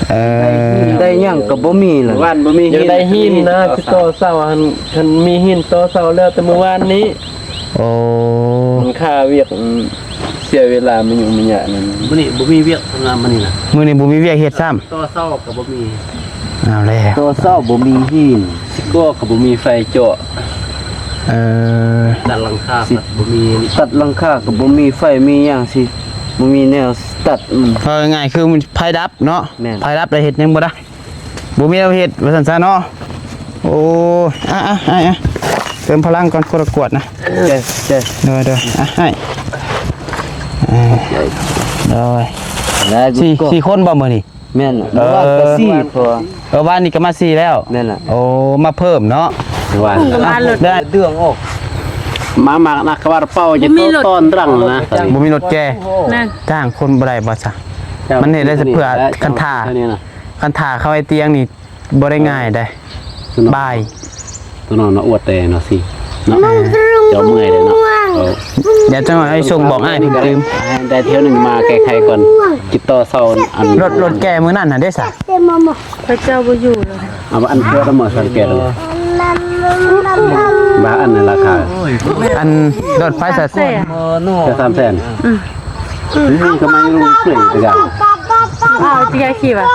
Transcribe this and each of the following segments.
ເອີ ໄດ້ຫຍັງກໍບໍ່ມີລະ ບ້ານບໍ່ມີຫີນ ຢາກໄດ້ຫີນນະ ຊິຕໍ່ເສົາຫັ້ນ ຄັນມີຫີນຕໍ່ເສົາແລ້ວແຕ່ມື້ວານນີ້. ໂອ້ ມັນຄາວຽກ ເສຍເວລາ ມາຫຍຸ້ງມາຍາກນັ້ນ. ມື້ນີ້ບໍ່ມີວຽກ ສຳລັບມື້ນີ້ນະ ມື້ນີ້ບໍ່ມີວຽກເຮັດຊ້ຳ ຕໍ່ເສົາກໍບໍ່ມີ. ເອົາແລ້ວ ຕໍ່ເສົາບໍ່ມີຫີນ ຊິກໍ່ກໍບໍ່ມີໄຟເຈາະ. ເອີ ຕັດຫຼັງຄາ ຊິຕັດບໍ່ມີ ຕັດຫຼັງຄາກໍບໍ່ມີໄຟມີຫຍັງ ຊິບໍ່ມີແນວຕັດ. ອືມ ເວົ້າງ່າຍໆ ຄືໄຟດັບເນາະ. ແມ່ນ ໄຟດັບແລ້ວເຮັດຫຍັງບໍ່ໄດ້ ບໍ່ມີແນວເຮັດວ່າຊັ້ນຊະເນາະ. ໂອ້ຍ ອ່ະໆ ເຕີມພະລັງກ່ອນ ຄົນລະກວດນະ. ເຈົ້າ ເຈົ້າ ໂດຍໆ ອ່ະ ໃຫ້ ເອີ ໂດຍ ສີ່ ສີ່ຄົນບໍ່ມື້ນີ້? ແມ່ນລະ ເອີ ເມື່ອວານກໍສີ່ ເພາະວ່າ ເອີ ວານນີ້ກໍມາສີ່ແລ້ວ. ແມ່ນລະ ໂອ້ ມາເພີ່ມເນາະ ວານ ເອົາມາລົດ ເດືອງອອກ ມາມັກນະ ກະວ່າເປົ່າຈະ ບໍ່ມີລົດ ຕ້ອນລັງນະ ບໍ່ມີລົດແກ່ ຈ້າງຄົນບໍ່ໄດ້ບໍ່ຊະ? ມັນເຮັດໄດ້ແຕ່ເພື່ອ ຄັນຖ້າ ຄັນຖ້າເຂົາໃຫ້ຕຽງນີ້ ບໍ່ໄດ້ງ່າຍເດ້ ສະໜອງ ບາຍ ສະໜອງນະ ອວດແຕ່ເນາະ ຊິເນາະ ເຈົ້າເມື່ອຍເດ້ເນາະ. ເອີ ດຽວຈັກໜ່ອຍໃຫ້ສົ່ງບອກອ້າຍເພິ່ນຕື່ມ ໄດ້ແຖວໜຶ່ງມາແກ້ໄຂກ່ອນ ຕິດຕໍ່ເສົາອັນ ລົດ ລົດແກ່ມື້ນັ້ນຫັ້ນເດ້ຊະ ເຂົາເຈົ້າບໍ່ຢູ່ແລ້ວ ເອົາອັນເທື່ອລະເມີສັງເກດ ວ່າອັນນັ້ນລາຄາ ອັນລົດໄຟສາຍ ສາມແສນ ອືມ. ນີ້ກໍມາລົງເຄື່ອງຄືກັນ ເອົາທີ່ຍາຂີ່ວ່າ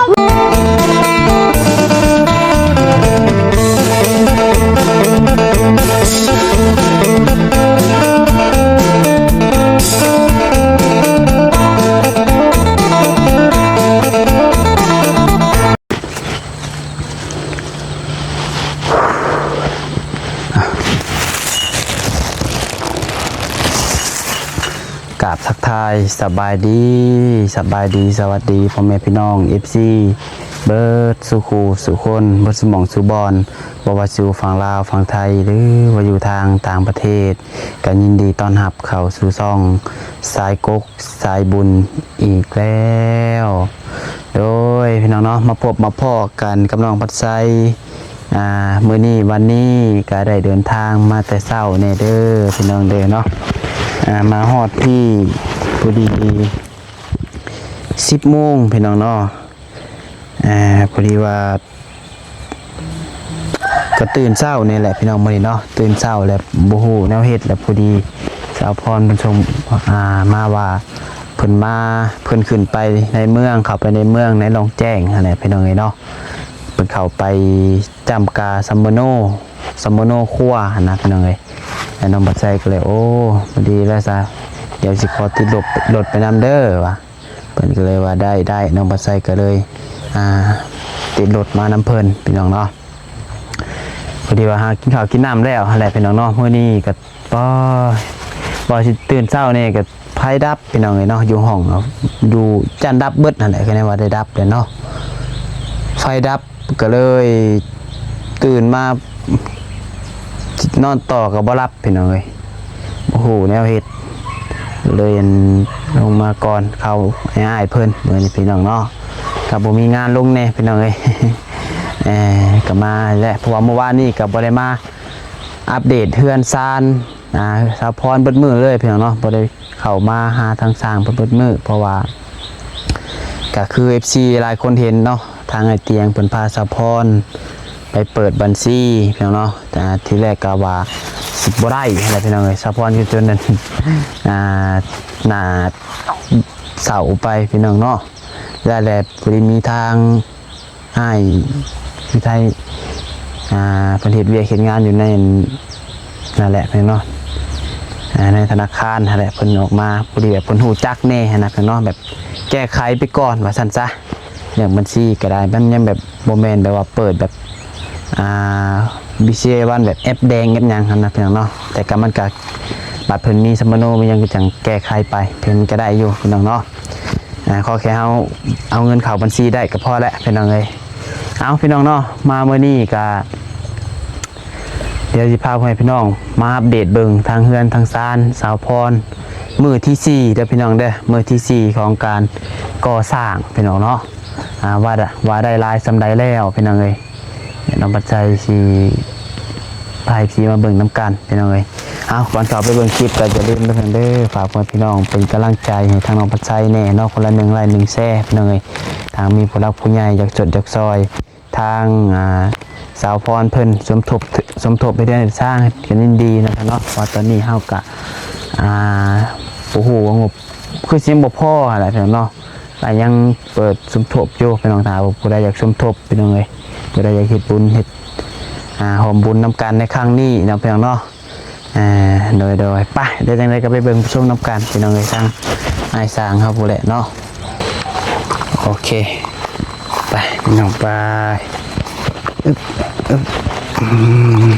ກາບທັກທາຍສະບາຍດີ ສະບາຍດີ ສະຫວັດດີພໍ່ແມ່ພີ່ນ້ອງ ເອັຟຊີ ເບິດສູ່ຄູ່ສູ່ຄົນ ເບິດສູ່ໝ່ອງສູ່ບ່ອນ ບໍ່ວ່າຢູ່ຝັ່ງລາວ ຝັ່ງໄທ ຫຼືວ່າຢູ່ທາງຕ່າງປະເທດ ກໍຍິນດີຕ້ອນຮັບເຂົ້າສູ່ຊ່ອງສາຍກົກ ສາຍບຸນອີກແລ້ວ. ໂດຍ ພີ່ນ້ອງເນາະ ມາພົບມາພໍ້ກັນກັບນ້ອງພັດໄຊ ອ່າ ມື້ນີ້ວັນນີ້ກໍໄດ້ເດີນທາງມາແຕ່ເຊົ້າແດ່ເດີ ພີ່ນ້ອງເດີເນາະ ອ່າ ມາຮອດພີ້ພໍດີສິບໂມງ ພີ່ນ້ອງເນາະ ອ່າ ພໍດີວ່າ ກໍຕື່ນເຊົ້ານີ້ແຫຼະພີ່ນ້ອງ ມື້ນີ້ເນາະ ຕື່ນເຊົ້າແລ້ວບໍ່ຮູ້ແນວເຮັດ ແລ້ວພໍດີສາວພອນເພິ່ນສົ່ງ ອ່າ ມາວ່າເພິ່ນມາ ເພິ່ນຂຶ້ນໄປໃນເມືອງ ເຂົ້າໄປໃນເມືອງ ໃນລ່ອງແຈ້ງຫັ້ນແຫຼະພີ່ນ້ອງເອີຍເນາະ ເພິ່ນເຂົ້າໄປຈ້ຳກາສຳມະໂນ ສຳມະໂນຄົວຫັ້ນນະພີ່ນ້ອງເອີຍ ແລ້ວນ້ອງບັດໄຊກໍເລີຍ ໂອ້ ພໍດີແລ້ວຊະ ດຽວຊິຂໍຕິດລົດ ລົດໄປນຳເດີວ່າ ເພິ່ນກໍເລີຍວ່າ ໄດ້ ໄດ້ ນ້ອງບັດໄຊກໍເລີຍ ອ່າ ຕິດລົດມານຳເພິ່ນພີ່ນ້ອງເນາະ ພໍດີວ່າຫາກິນເຂົ້າກິນນ້ຳແລ້ວຫັ້ນແຫຼະພີ່ນ້ອງເນາະ ມື້ນີ້ກໍ ໂອ້ຍ ວ່າຊິຕື່ນເຊົ້ານີ້ກໍໄຟດັບພີ່ນ້ອງເອີຍເນາະ ຢູ່ຫ້ອງ ຢູ່ຈັນດັບເບິດຫັ້ນແຫຼະ ກໍແນວວ່າໄດ້ດັບແຫຼະເນາະ ໄຟດັບ ກໍເລີຍຕື່ນມານອນຕໍ່ກໍບໍ່ຫຼັບພີ່ນ້ອງເອີຍ ບໍ່ຮູ້ແນວເຮັດ ເລີຍອັນລົງມາກ່ອນເຂົ້າໃຫ້ອ້າຍເພິ່ນມື້ນີ້ພີ່ນ້ອງເນາະ ກໍບໍ່ມີງານລົງແດ່ພີ່ນ້ອງເອີຍ ເອີ ກໍມາແຫຼະ ເພາະວ່າມື້ວານນີ້ກໍບໍ່ໄດ້ມາອັບເດດເຮືອນຊານ ອ່າ ສາວພອນເບິດມື້ເລີຍພີ່ນ້ອງເນາະ ບໍ່ໄດ້ເຂົ້າມາຫາທາງຊ່າງເພິ່ນເບິດມື້ ເພາະວ່າ ກໍຄືເອັຟຊີຫຼາຍຄົນເຫັນເນາະ ທາງອ້າຍຕຽງເພິ່ນພາສາວພອນໄປເປີດບັນຊີພີ່ນ້ອງເນາະ ອ່າ ທີແລກກໍວ່າຊິບໍ່ໄດ້ຫັ້ນແຫຼະພີ່ນ້ອງເອີຍ ສາວພອນກໍຈົນນັ້ນ ອ່າ ໜ້າເສົ້າໄປພີ່ນ້ອງເນາະ ແລ້ວແຫຼະ ພໍດີມີທາງ ອ້າຍຢູ່ໄທ ອ່າ ເພິ່ນເຮັດວຽກເຮັດງານຢູ່ໃນນັ້ນແຫຼະພີ່ນ້ອງເນາະ ອ່າ ໃນທະນາຄານຫັ້ນແຫຼະ ເພິ່ນອອກມາ ພໍດີແບບເພິ່ນຮູ້ຈັກແດ່ຫັ້ນນະພີ່ນ້ອງເນາະ ແບບແກ້ໄຂໄປກ່ອນວ່າຊັ້ນຊະ ເລື່ອງບັນຊີກໍໄດ້ ມັນຍັງແບບບໍ່ແມ່ນແບບວ່າເປີດແບບ ອ່າ ບີຊີເອວັນ ແບບແອັບແດງແອັບຫຍັງຫັ້ນນະພີ່ນ້ອງເນາະ ແຕ່ກໍມັນກໍ ບັດເພິ່ນມີສຳມະໂນມີຫຍັງກໍຈັ່ງແກ້ໄຂໄປ ເພິ່ນກໍໄດ້ຢູ່ພີ່ນ້ອງເນາະ ອ່າ ຂໍແຄ່ເຮົາເອົາເງິນເຂົ້າບັນຊີໄດ້ກໍພໍແຫຼະພີ່ນ້ອງເອີຍ ເອົາ ພີ່ນ້ອງເນາະ ມາມື້ນີ້ກະ ດຽວຊິພາພໍ່ແມ່ພີ່ນ້ອງມາອັບເດດເບິ່ງທາງເຮືອນທາງຊານສາວພອນ ມື້ທີສີ່ເດີພີ່ນ້ອງເດີ ມື້ທີສີ່ຂອງການກໍ່ສ້າງພີ່ນ້ອງເນາະ ອ່າ ວ່າ ວ່າໄດ້ຫຼາຍສ່ຳໃດແລ້ວພີ່ນ້ອງເອີຍ ນ້ອງບັດໄຊຊິພາເອັຟຊີມາເບິ່ງນຳກັນພີ່ນ້ອງເອີຍ ເອົາ ກ່ອນເຂົ້າໄປເບິ່ງຄລິບກໍຢ່າລືມເດີພີ່ນ້ອງເດີ ຝາກພໍ່ແມ່ພີ່ນ້ອງເປັນກຳລັງໃຈໃຫ້ທາງນ້ອງບັດໄຊແດ່ເນາະ ຄົນລະໜຶ່ງໄລຄ໌ໜຶ່ງແຊພີ່ນ້ອງເອີຍ ທາງມີຜູ້ຫຼັກຜູ້ໃຫຍ່ຢາກຊົດຢາກຊ່ອຍ ທາງ ອ່າ ສາວພອນເພິ່ນສົມທົບ ສົມທົບໃຫ້ເຮືອນໃຫ້ຊານ ກໍຍິນດີນຳເນາະ. ເພາະວ່າຕອນນີ້ເຮົາກະ ອ່າ ບໍ່ຮູ້ວ່າງົບ ຄືຊິຍັງບໍ່ພໍຫັ້ນແຫຼະພີ່ນ້ອງເນາະ ກະຍັງເປີດສົມທົບຢູ່ພີ່ນ້ອງ. ຖ້າຜູ້ໃດຢາກສົມທົບພີ່ນ້ອງເອີຍ ຜູ້ໃດຢາກເຮັດບຸນເຮັດ ອ່າ ຮ່ວມບຸນນຳກັນໃນຄັ້ງນີ້ເນາະພີ່ນ້ອງເນາະ. ອ່າ ໂດຍ ໂດຍ ໄປ ດຽວຈັ່ງໃດກໍໄປເບິ່ງໄປຊົມນຳກັນພີ່ນ້ອງເອີຍ ທາງອ້າຍຊ່າງເຮົາພຸ້ນແຫຼະເນາະ. ໂອເຄ ໄປພີ່ນ້ອງ ໄປ ອຶບ ອຶບ ອືມ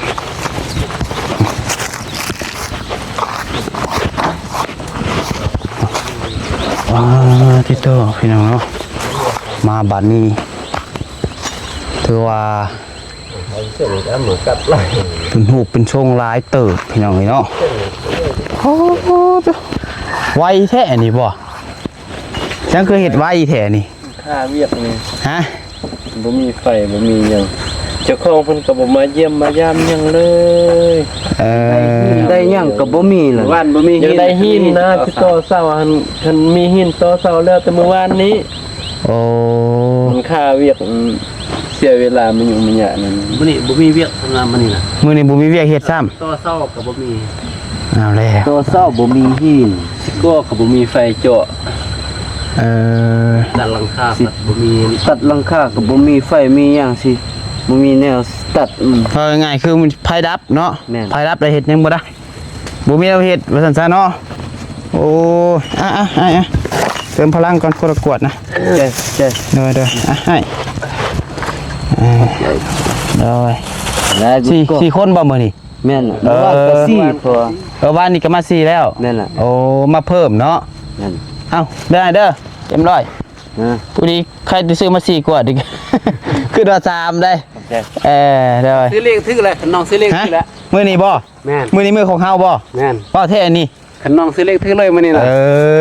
ອາ ຕິໂຕ ພີ່ນ້ອງເນາະ ມາບັດນີ້ ຖືວ່າ ເປັນຮູບເປັນຊົງຫຼາຍເຕີບພີ່ນ້ອງເອີຍເນາະ. ໂອ້ ໄວແທ້ອັນນີ້ບໍ່? ຈັ່ງຄືເຮັດໄວແທ້ນີ້? ຄ່າວຽກນີ້ ຮະ? ບໍ່ມີໄຟ ບໍ່ມີຫຍັງ ເຈົ້າຂອງເພິ່ນກໍບໍ່ມາຢ້ຽມມາຢາມຫຍັງເລີຍ. ເອີ ໄດ້ຫຍັງກໍບໍ່ມີລະ ບ້ານບໍ່ມີ ຢາກໄດ້ຫີນນະ ຊິຕໍ່ເສົາຫັ້ນ ຄັນມີຫີນຕໍ່ເສົາແລ້ວແຕ່ມື້ວານນີ້. ໂອ້ ມັນຄ່າວຽກ ເສຍເວລາມາຫຍຸ້ງມາຍາກນັ້ນ. ມື້ນີ້ບໍ່ມີວຽກ ສຳລັບມື້ນີ້ນະ ມື້ນີ້ບໍ່ມີວຽກເຮັດຊ້ຳ ຕໍ່ເສົາກໍບໍ່ມີ. ເອົາແລ້ວ ຕໍ່ເສົາບໍ່ມີຫີນ ຊິກໍ່ກໍບໍ່ມີໄຟເຈາະ. ເອີ ຕັດຫຼັງຄາກໍບໍ່ມີ ຕັດຫຼັງຄາກໍບໍ່ມີໄຟມີຫຍັງຊິ ບໍ່ມີແນວຕັດ. ອືມ ເວົ້າງ່າຍໆຄືໄຟດັບເນາະ. ແມ່ນ ໄຟດັບແລ້ວເຮັດຫຍັງບໍ່ໄດ້. ບໍ່ມີແນວເຮັດວ່າຊັ້ນຊະເນາະ. ໂອ້ຍ ອ່ະໆ ອ້າຍ ອ່ະ ເຕີມພະລັງກ່ອນ ຄົນລະກວດນະ. ໂດຍ ໂດຍ ອ່ະ ອ້າຍ ເອີ ໂດຍ ສີ່ ສີ່ຄົນບໍ່ມື້ນີ້? ແມ່ນ ເອີ ມື້ວານກໍສີ່ ເພາະວ່າ ເອີ ວານນີ້ກໍມາສີ່ແລ້ວ. ແມ່ນລະ ໂອ້ ມາເພີ່ມເນາະ. ແມ່ນ ເອົ້າ ເດີ ເດີ ເຕັມຮ້ອຍ. ອາ ຜູ້ນີ້ໃຄຈະຊື້ມາສີ່ກວ່າດິ ຄືວ່າສາມໄດ໋. ເອີ ໂດຍ ຊື້ເລກຖືກແຫຼະ ນ້ອງຊື້ເລກຖືກແຫຼະ. ມື້ນີ້ບໍ່? ແມ່ນ ມື້ນີ້ມື້ຂອງເຮົາບໍ່? ແມ່ນ ເວົ້າແທ້ນີ້ ຄັນນ້ອງຊື້ເລກຖືກເລີຍມື້ນີ້ນະ. ເອີ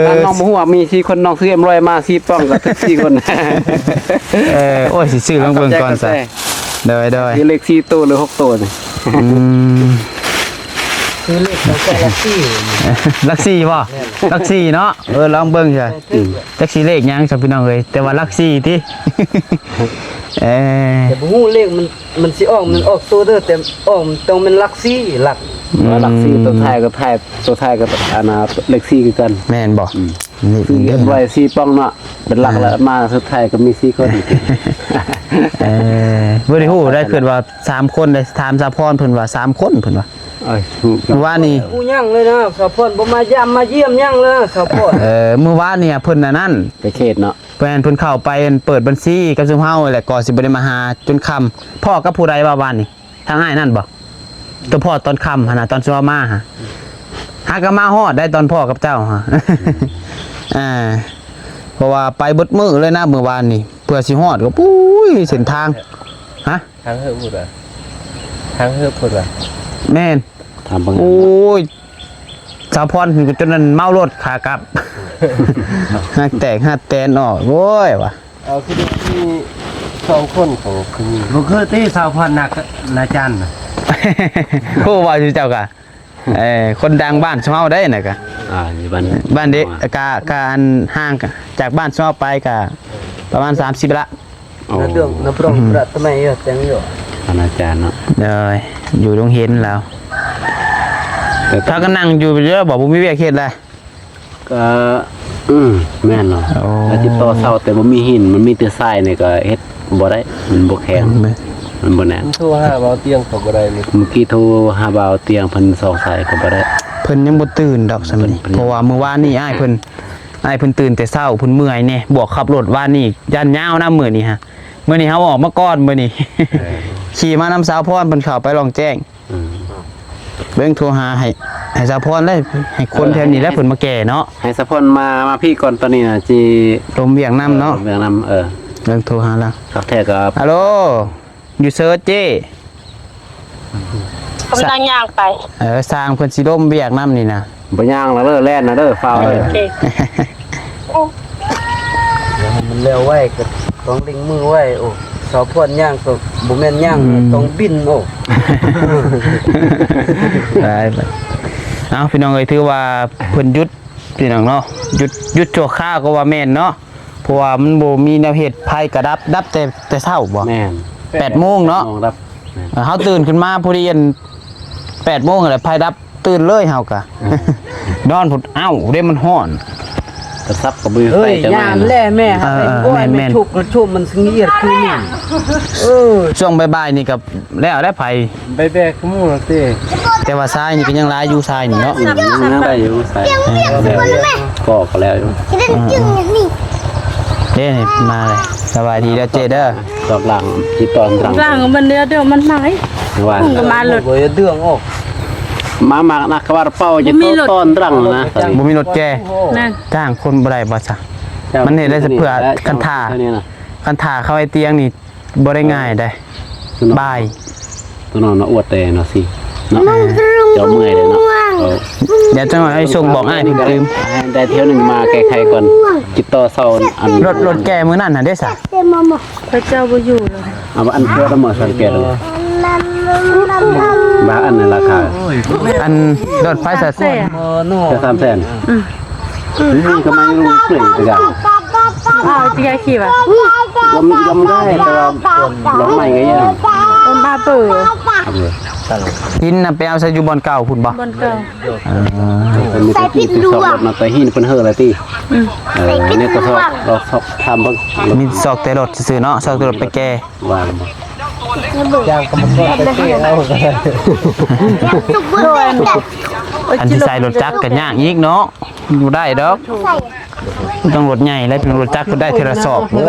ຖ້ານ້ອງບໍ່ຮູ້ວ່າມີສີ່ຄົນ ນ້ອງຊື້ເອັມຮ້ອຍມາສີ່ປ່ອງກໍຖືກສີ່ຄົນ. ເອີ ໂອ້ຍ ຊິຊື້ລອງເບິ່ງກ່ອນຊະ. ໂດຍ ໂດຍ ຄືເລກສີ່ໂຕຫຼືຫົກໂຕນີ້. ອືມ ຄືເລກຕັ້ງແຕ່ຫຼັກສີ່ ຫຼັກສີ່ບໍ່? ແມ່ນ ຫຼັກສີ່ເນາະ. ເອີ ລອງເບິ່ງຊະ ອືມ ຈັກຊິເລກຫຍັງຊະພີ່ນ້ອງເອີຍ ແຕ່ວ່າຫຼັກສີ່ຕິ. ເອີ ແຕ່ບໍ່ຮູ້ເລກມັນ ມັນຊິອອກ ມັນອອກໂຕເດີ ແຕ່ອອກມັນຕ້ອງແມ່ນຫຼັກສີ່ຫຼັກ. ອືມ ຫຼັກສີ່ ຕົວທ້າຍກໍທ້າຍ ຕົວທ້າຍກໍອັນນ່າ ເລກສີ່ຄືກັນ. ແມ່ນບໍ່? ອືມ ນີ້ ຄືເຮັດໄວ້ສີ່ປ່ອງເນາະ ເປັນຫຼັກ ອ່າ ແລ້ວມາສຸດທ້າຍກໍມີສີ່ຄົນ. ເອີ ບໍ່ໄດ້ຮູ້ໄດ້ ຄິດວ່າສາມຄົນໄດ້ ຖາມສາວພອນເພິ່ນວ່າສາມຄົນ ເພິ່ນວ່າ. ເອີ ຮູ້ ມື້ວານນີ້ ຮູ້ຫຍັງເລີຍນະ ສາວພອນບໍ່ມາຢ້າມມາຢ້ຽມຫຍັງເລີຍ ສາວພອນ. ເອີ ມື້ວານນີ້ເພິ່ນອັນນັ້ນ ໄປເຂດເນາະ. ແມ່ນ ເພິ່ນເຂົ້າໄປເປີດບັນຊີກັບຊຸມເຮົາແຫຼະ ກໍຊິບໍ່ໄດ້ມາຫາຈົນຄ່ຳ. ພໍ້ກັບຜູ້ໃດວ່າວານນີ້? ທາງອ້າຍນັ້ນບໍ່? ຕົວພໍ້ຕອນຄ່ຳຫັ້ນນະ ຕອນຊຸມເຮົາມາຫາ ຫາກໍມາຮອດໄດ້ຕອນພໍ້ກັບເຈົ້າຫາ. ອ່າ ເພາະວ່າໄປເບິດມື້ເລີຍນະມື້ວານນີ້ ເພື່ອຊິຮອດກໍ ປຸ້ຍ ເສັ້ນທາງ. ຮະ? ທາງເຮີພຸ້ນວ່າ ທາງເຮີພຸ້ນວ່າ. ແມ່ນ ຖາມເບິ່ງ. ໂອ້ຍ ສາວພອນ ຈົນນັ້ນເມົາລົດຂາກັບ ຫາກແຕກຫາກແຕນອອກ ໂອ້ຍວ່າ. ເອົາ ຄືມີສອງຄົນຂອງຜູ້ຍິງ ບໍ່ຄືຕິ ສາວພອນ ນາ ນາຈັນນະ. ໂອ້ ວ່າຢູ່ເຈົ້າກະ ເອີ ຄົນດັງບ້ານເຮົາໄດ໋ນະກະ. ອ່າ ຢູ່ບ້ານ ບ້ານເດ ອ່າ ກະ ກະອັນຫ່າງຈາກບ້ານເຮົາໄປກະປະມານສາມສິບລະ. ໂອ້ ນະເລື່ອງ ນະເລື່ອງ ອືມ ພະຕະໄມຢູ່ ແຕ່ງຢູ່ ອາຈານເນາະ. ໂດຍ ຢູ່ໂຮງຮຽນລາວ ແຕ່ ຖ້າກໍນັ່ງຢູ່ເດີ ບໍ່ ບໍ່ມີວຽກເຮັດລະ. ກໍ ອືມ ແມ່ນເນາະ. ໂອ້ ແຕ່ຕິດຕໍ່ເສົາ ແຕ່ບໍ່ມີຫີນ ມັນມີແຕ່ຊາຍນີ້ກໍເຮັດບໍ່ໄດ້ ມັນບໍ່ແຂງ ແມ່ນ ມັນບໍ່ແໜ້ນ. ໂທຫາບ່າວຕຽງກໍບໍ່ໄດ້ນີ້ ມື້ກີ້ໂທຫາບ່າວຕຽງ ເພິ່ນສອງສາຍກໍບໍ່ໄດ້. ເພິ່ນຍັງບໍ່ຕື່ນດອກສ່ຳນີ້ ເພິ່ນ ເພາະວ່າມື້ວານນີ້ອ້າຍເພິ່ນ ອ້າຍເພິ່ນຕື່ນແຕ່ເຊົ້າ ເພິ່ນເມື່ອຍແດ່ ບວກຂັບລົດວານນີ້ຢ້ານຍາວນຳມື້ນີ້ຫະ. ມື້ນີ້ເຮົາອອກມາກ່ອນມື້ນີ້ ເອີ ຂີ່ມານຳສາວພອນ ເພິ່ນເຂົ້າໄປລ່ອງແຈ້ງ. ອືມ ເບິ່ງໂທຫາໃຫ້ ໃຫ້ສາວພອນເລີຍ ໃຫ້ຄົນ ເອີ ແຖວນີ້ແຫຼະ ໃຫ້ ເພິ່ນມາແກ່ເນາະ. ໃຫ້ສາວພອນມາ ມາພີ້ກ່ອນ ຕອນນີ້ນະ ຊິລົມວຽກນຳເນາະ ເອີ ລົມວຽກນຳ. ເອີ ເບິ່ງໂທຫາລາວ ຄັກແທ້ກໍ ອາໂລ ຢູ່ເຊີເຈ້ ກຳລັງຍ່າງໄປ. ເອີ ຊ່າງເພິ່ນຊິລົມວຽກນຳນີ້ນະ. ບໍ່ຍ່າງລະເດີ ແລ່ນລະເດີ ຟ້າວເດີ. ໂອເຄ ມັນແລ້ວໄວກໍຕ້ອງເລັ່ງມືໄວ. ໂອ້ ສາວພອນຍ່າງກໍບໍ່ແມ່ນຍ່າງ ອືມ ຕ້ອງບິນ. ໂອ້ ໄປໆ ເອົາ ພີ່ນ້ອງເອີຍ ຖືວ່າເພິ່ນຢຸດ ພີ່ນ້ອງເນາະ ຢຸດ ຢຸດຊົ່ວຄາວກໍວ່າແມ່ນເນາະ. ເພ ເພາະວ່າມັນບໍ່ມີແນວເຮັດ ໄຟກໍດັບ ດັບແຕ່ ແຕ່ເຊົ້າບໍ່? ແມ່ນ ແປດໂມງເນາະ ແປດໂມງດັບ ແມ່ນ ເຮົາຕື່ນຂຶ້ນມາພໍດີອັນ ແປດໂມງຫັ້ນແຫຼະ ໄຟດັບ ຕື່ນເລີຍເຮົາກະ ເອີ ນອນພຸ້ນ ເອົ້າ ເດ້ມັນຮ້ອນ ໂທລະສັບກໍບໍ່ມີໄຟ ເອີຍ ຈັ່ງ ຍາມແລແມ່ ເອີ ເອີ ໂອ້ຍ ແມ່ນໆ ແມ່ນທຸກ ແມ່ນທຸກ ມັນສະຫງຽດຄືນີ້ ເອີ ຊ່ວງບ່າຍໆນີ້ກໍ ແລ້ວແຫຼະໄຟ ໄປແບກຂະໝູ່ແລ້ວຕິ ແຕ່ວ່າຊາຍນີ້ກໍຍັງຫຼາຍຢູ່ ຊາຍນີ້ເນາະ ອືມ ຍັງໄດ້ຢູ່ຊາຍ ເອີ ກໍ ກໍແລ້ວຢູ່ ອືມ ເດ້ ມາເລີຍ ສະບາຍດີເດີເຈ້ເດີ ດອກຫຼັງ ຈິຕອນຫຼັງ ຫຼັງມັນເດີ ດຽວມັນມາ ວ່າ ມັນກໍມາລົດ ບໍ່ເດືອງອອກ ມາ ມາ ນັກກະວ່າເປົ່າ ບໍ່ມີລົດ ຕອນຫຼັງນະ ບໍ່ມີລົດແກ່ ນັ້ນ ຈ້າງຄົນບໍ່ໄດ້ບໍ່ຊະ ມັນເຮັດໄດ້ແຕ່ເພື່ອ ຄັນຖ້າ ຄັນຖ້າເຂົາໃຫ້ຕຽງນີ້ ບໍ່ໄດ້ງ່າຍໃດ ສະໜອງ ບາຍ ຕົວນ້ອງນະ ອວດແຕ່ເນາະຊິເນາະ ເຈົ້າເມື່ອຍເດ້ເນາະ ເອີ ດຽວຈັກໜ່ອຍໃຫ້ສົ່ງບອກອ້າຍເພິ່ນຕື່ມ ໄດ້ທ່ຽວໜຶ່ງມາແກ້ໄຂກ່ອນ ຈິດຕໍ່ເຊົາອັນ ລົດ ລົດແກ່ມື້ນັ້ນຫັ້ນເດ້ຊະ ເຂົາເຈົ້າບໍ່ຢູ່ແລ້ວ ເອົາອັນເທື່ອລະເມີສັງເກດ ວ່າອັນນັ້ນລາຄາ ອັນລົດໄຟສາຍ ສາມແສນ ອືມ ນີ້ກໍມາຢູ່ເລື້ອຍຄືກັນ ອ້າວ ທີ່ຍາຍຂີ່ວ່າ ກໍ ກໍໄດ້ ແຕ່ວ່າລອງໃໝ່ກໍຍັງ ຄົນບ້າເປີ ຫີນນະໄປເອົາໃສ່ຢູ່ບ່ອນເກົ່າພຸ້ນບໍ່? ບ່ອນເກົ່າ ເອີ ໃສ່ຜິດລວງ ເພິ່ນເຮີແລ້ວຕິ ອືມ ເອີ ນີ້ກໍຊອກ ລອງສອບຖາມເບິ່ງ ມີຊອກແຕ່ລົດຊື່ໆເນາະ ຊອກແຕ່ລົດໄປແກ່ ວ່າບໍ່ ຈ້າງກຳມະກອນໄປແກ່ເອົາ ອັນຊິໃສ່ລົດຈັກກໍຍາກອີກເນາະ ບໍ່ໄດ້ດອກ ຕ້ອງລົດໃຫຍ່ແຫຼະ ເປັນລົດຈັກກໍໄດ້ເທື່ອລະສອບ ເອີ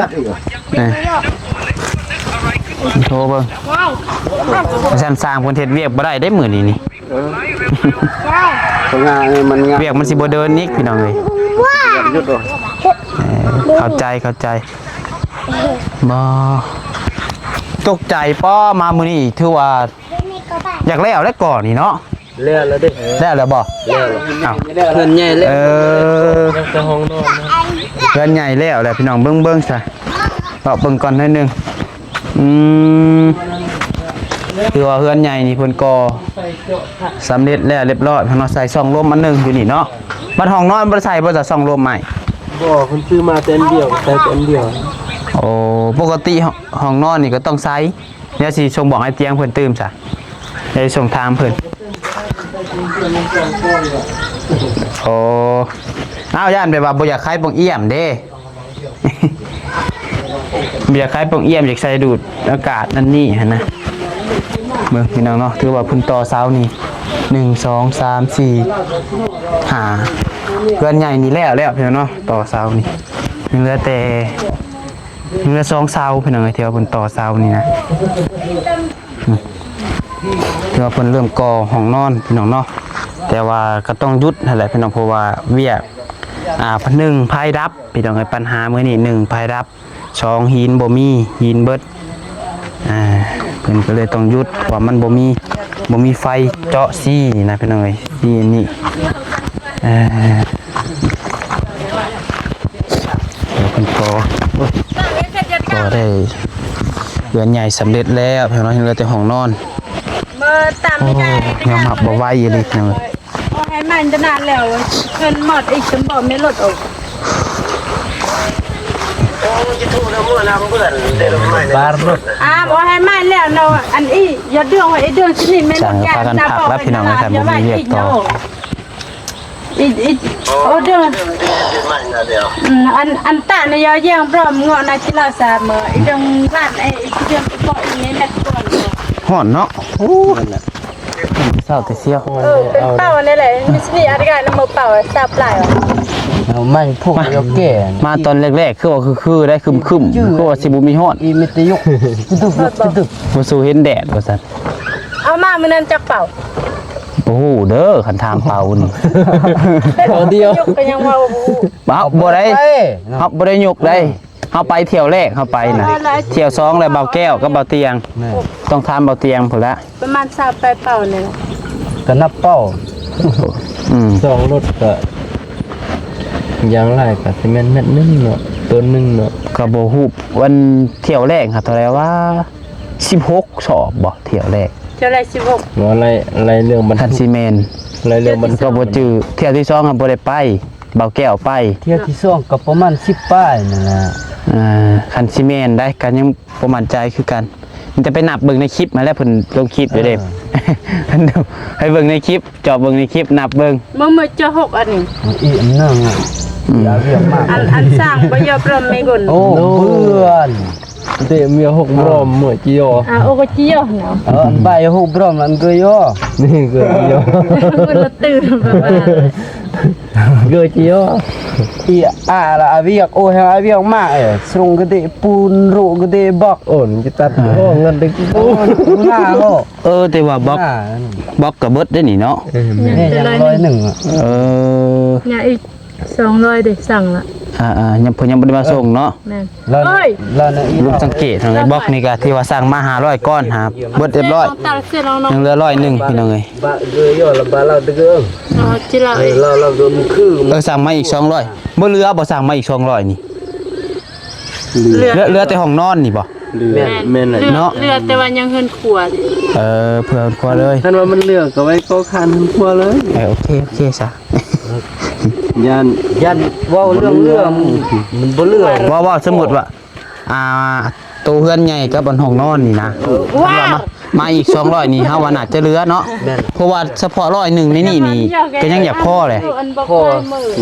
ໂທເບິ່ງ ຊັ້ນຊ່າງເພິ່ນເຮັດວຽກບໍ່ໄດ້ເດ້ມື້ນີ້ນີ້ ເອີ ເພາະວ່າມັນ ວຽກມັນຊິບໍ່ເດີນອີກ ພີ່ນ້ອງເອີຍ ເອີ ເຂົ້າໃຈ ເຂົ້າໃຈ ບໍ່ ຕົກໃຈ ປໍ ມາມື້ນີ້ຖືວ່າ ຢາກແລ້ວແລ້ວກໍນີ້ເນາະ ແລ້ວແລ້ວເດ້ ແລ້ວແລ້ວບໍ່? ແລ້ວແລ້ວ ອ້າວ ເຮືອນໃຫຍ່ແລ້ວ ເອີ ຍັງແຕ່ຫ້ອງນອນນະ ເຮືອນໃຫຍ່ແລ້ວແຫຼະພີ່ນ້ອງ ເບິ່ງເບິ່ງຊະ ເລາະເບິ່ງກ່ອນໜ້ອຍໜຶ່ງ ອືມ ຄືວ່າເຮືອນໃຫຍ່ນີ້ເພິ່ນກໍສຳເລັດແລ້ວຮຽບຮ້ອຍເນາະ ໃສ່ຊ່ອງລົມອັນໜຶ່ງຢູ່ນີ້ເນາະ ບັດຫ້ອງນອນບໍ່ໄດ້ໃສ່ບໍ່ຊະ ຊ່ອງລົມອ້າຍ? ບໍ່ ເພິ່ນຊື້ມາແຕ່ອັນດຽວ ໃສ່ແຕ່ອັນດຽວ ໂອ້ ປົກກະຕິຫ້ອງນອນນີ້ກໍຕ້ອງໃສ່ ດຽວຊິສົ່ງບອກໃຫ້ຕຽງເພິ່ນຕື່ມຊະ ດຽວຊິສົ່ງຖາມເພິ່ນ ໂອ້ ອ້າວ ຢ້ານແບບວ່າບໍ່ຢາກຂາຍປ່ອງອ້ຽມເດ້ ບໍ່ຢາກຂາຍປ່ອງອ້ຽມ ຢາກໃສ່ດູດອາກາດນັ້ນນີ້ຫັ້ນນະ ເບິ່ງພີ່ນ້ອງເນາະ ຖືວ່າເພິ່ນຕໍ່ເສົານີ້ ໜຶ່ງ ສອງ ສາມ ສີ່ ຫ້າ ເຮືອນໃຫຍ່ນີ້ແລ້ວແລ້ວພີ່ນ້ອງເນາະ ຕໍ່ເສົານີ້ ຍັງເຫຼືອແຕ່ ຍັງເຫຼືອສອງເສົາພີ່ນ້ອງເອີຍ ທີ່ວ່າເພິ່ນຕໍ່ເສົານີ້ນະ ອືມ ຖືວ່າເພິ່ນເລີ່ມກໍ່ຫ້ອງນອນພີ່ນ້ອງເນາະ ແຕ່ວ່າກໍຕ້ອງຢຸດຫັ້ນແຫຼະພີ່ນ້ອງ ເພາະວ່າວຽກ ອ່າ ໜຶ່ງ ໄຟດັບພີ່ນ້ອງເອີຍ ບັນຫາມື້ນີ້ ໜຶ່ງ ໄຟດັບ ສອງ ຫີນບໍ່ມີ ຫີນເບິດ ອ່າ ເພິ່ນກໍເລີຍຕ້ອງຢຸດ ເພາະວ່າມັນບໍ່ມີ ບໍ່ມີໄຟເຈາະຊີ້ນີ້ນະພີ່ນ້ອງເອີຍ ຊີ້ອັນນີ້ ອ່າ ແລ້ວເພິ່ນກໍ ກໍໄດ້ເຮືອນໃຫຍ່ສຳເລັດແລ້ວພີ່ນ້ອງ ຍັງເຫຼືອແຕ່ຫ້ອງນອນ ໂອ້ ຍອມຮັບບໍ່ໄຫວອີ່ຫຼີພີ່ນ້ອງ ບໍ່ໃຫ້ມັນຕະນານແລ້ວ ເພິ່ນໝົດອີກ ເພິ່ນບໍ່ມີລົດອອກ ບາດລົດ ອ່າ ບໍ່ໃຫ້ມັນແລ້ວເນາະ ອັນອີ ຢ່າເດືອງ ໄອ້ເດືອງຊິນີ້ແມ່ນ ຊ່າງກໍພາກັນພັກແລ້ວພີ່ນ້ອງເອີຍ ຄັນບໍ່ມີວຽກຕໍ່ ອີ ອີ ໂອເດີ ອືມ ອັນ ອັນຕະນະ ຍອແຍງ ພ້ອມເງາະນະ ກິລາສາເມີ ອີດຽງລ້ານ ເອີ ອີດຽງກໍບໍ່ ອີເມແມັດກ່ອນ ຮ້ອນເນາະ ໂອ້ ເຊົ້າແຕ່ເຊົ້າ ເອີ ເປັນເປົ້ານີ້ແຫຼະ ມີສະນີ້ອາກາດນຳເມົາເປົ່າ ຊາບຫຼາຍ ເອົາມາພວກ ມາ ແກ່ ມາຕອນແລກໆ ຄືວ່າຄືໆ ໄດ້ຄຶມໆ ຄືວ່າຊິບໍ່ມີຮ້ອນ ອີມິຕະຍຸກ ກະດຸກກະດຸກ ບໍ່ສູ້ເຫັນແດດວ່າຊັ້ນ ເອົາມາມື້ນັ້ນຈັກເປົາ? ບໍ່ຮູ້ເດີ ຄັນຖາມເປົານີ້ ເປົາດຽວ ຍົກກໍຍັງເວົ້າບໍ່ຮູ້ ເຮົາບໍ່ໄດ້ ເຮົາບໍ່ໄດ້ຍົກໄດ້ ເຮົາໄປຖ້ຽວແລກ ເຮົາໄປນະ ຖ້ຽວສອງແລ້ວ ບ່າວແກ້ວກັບບ່າວຕຽງ ແມ່ນ ຕ້ອງຖາມບ່າວຕຽງພຸ້ນລະ ປະມານຊາວປາຍເປົານີ້ແຫຼະ ກໍນັບເປົາ ອືມ ສອງລົດກໍ ຢ່າງຫຼາຍກໍຊິແມ່ນແມັດໜຶ່ງເນາະ ໂຕນໜຶ່ງເນາະ ກໍບໍ່ຮູ້ ອັນຖ້ຽວແລກຫາເທົ່າໃດວະ ສິບຫົກສອບບໍ່ ຖ້ຽວແລກ ຖ້ຽວແລກສິບຫົກ ວ່າໄລ່ ໄລ່ເລື່ອງບັນ ຄັນຊິແມ່ນ ໄລ່ເລື່ອງບັນ ກໍບໍ່ຈື່ ຖ້ຽວທີສອງຫັ້ນບໍ່ໄດ້ໄປ ບ່າວແກ້ວໄປ ເທື່ອທີສອງກໍປະມານສິບປາຍນັ້ນແຫຼະ. ເອີ ຄັນຊິແມ່ນໄດ໋ ກໍຍັງບໍ່ໝັ້ນໃຈຄືກັນ. ມີແຕ່ໄປນັບເບິ່ງໃນຄລິບຫັ້ນແຫຼະ ເພິ່ນລົງຄລິບຢູ່ເດ້. ເອີ ໃຫ້ເບິ່ງໃນຄລິບ ຈອບເບິ່ງໃນຄລິບ ນັບເບິ່ງ. ເມື່ອ ເມື່ອຈະຫົກອັນນີ້ ອີກອັນໜຶ່ງອະ ອືມ ຢ່າວຽກມາກ ອັນ ອັນສ້າງບໍ່ຍອມເລີ່ມແມ່ນກົນ. ໂອ້ ເບື່ອນ ເຕະເມຍຫົກບຣອມເມື່ອກີ້ຢໍ. ອ່າ ໂອກະຈີຢໍນະ. ເອີ ອັນໃບຫົກບຣອມນັ້ນເກີຍຢໍ. ນີ້ເກີຍຢໍ. ເພິ່ນລະຕື່ນແບບວ່າ ເກີຍຈີຢໍ. ອີອາລະອາວຽກ ໂອແຮງອາວຽກມາເອີ ສຣົງກະເດປູນໂຣກະເດບັອກ. ໂອນຈະຕັດ ອ່າ ໂອເງິນໄດ້ ໂອ ໜ້າໂອ. ເອີ ແຕ່ວ່າບັອກ ອ່າ ບັອກກະເບິດໄດ້ນີ້ເນາະ. ເອີ ແມ່ນ ຍັງຮ້ອຍໜຶ່ງອະ. ເອີ ຍັງອີກ ສອງຮ້ອຍເດ້ ສັ່ງລະ. ອ່າໆ ຍັງ ເພິ່ນຍັງບໍ່ໄດ້ມາສົ່ງເນາະ. ແມ່ນ. ລາວ ໂອ້ຍ ລາວນະ ລຸງສັງເກດເນາະ ບັອກນີ້ກະຖືວ່າສັ່ງມາຫ້າຮ້ອຍກ້ອນ ຫາເບິດຮຽບຮ້ອຍ ຍັງເຫຼືອຮ້ອຍໜຶ່ງ ພີ່ນ້ອງເອີຍ. ອໍ ສັ່ງມາອີກສອງຮ້ອຍ ບໍ່ເຫຼືອບໍ່? ສັ່ງມາອີກສອງຮ້ອຍນີ້ ເຫຼືອ ເຫຼືອແຕ່ຫ້ອງນອນນີ້ບໍ່? ເຫຼືອ ແມ່ນ ແມ່ນແຫຼະ ເຫຼືອ ເນາະ ເຫຼືອແຕ່ວ່າຍັງເຮືອນຄົວ. ເອີ ເພື່ອເຮືອນຄົວເລີຍ. ຄັນວ່າມັນເຫຼືອກໍໄວ້ກໍຄານເຮືອນຄົວເລີຍ. ເອີ ໂອເຄ ໂອເຄຊະ. ຢ້ານ ຢ້ານເວົ້າເລື່ອງເຫຼືອ ມັນບໍ່ເຫຼືອ. ເວົ້າ ເວົ້າສົມມຸດວ່າ ອ່າ ໂຕເຮືອນໃຫຍ່ກັບອັນຫ້ອງນອນນີ້ນະ ເອີ ວ່າມາ ມາອີກສອງຮ້ອຍນີ້ ເຮົາວ່າໜ້າຈະເຫຼືອເນາະ. ແມ່ນ. ເພາະວ່າສະເພາະຮ້ອຍໜຶ່ງໃນນີ້ນີ້ ກໍຍັງຢາກພໍແຫຼະ. ພໍ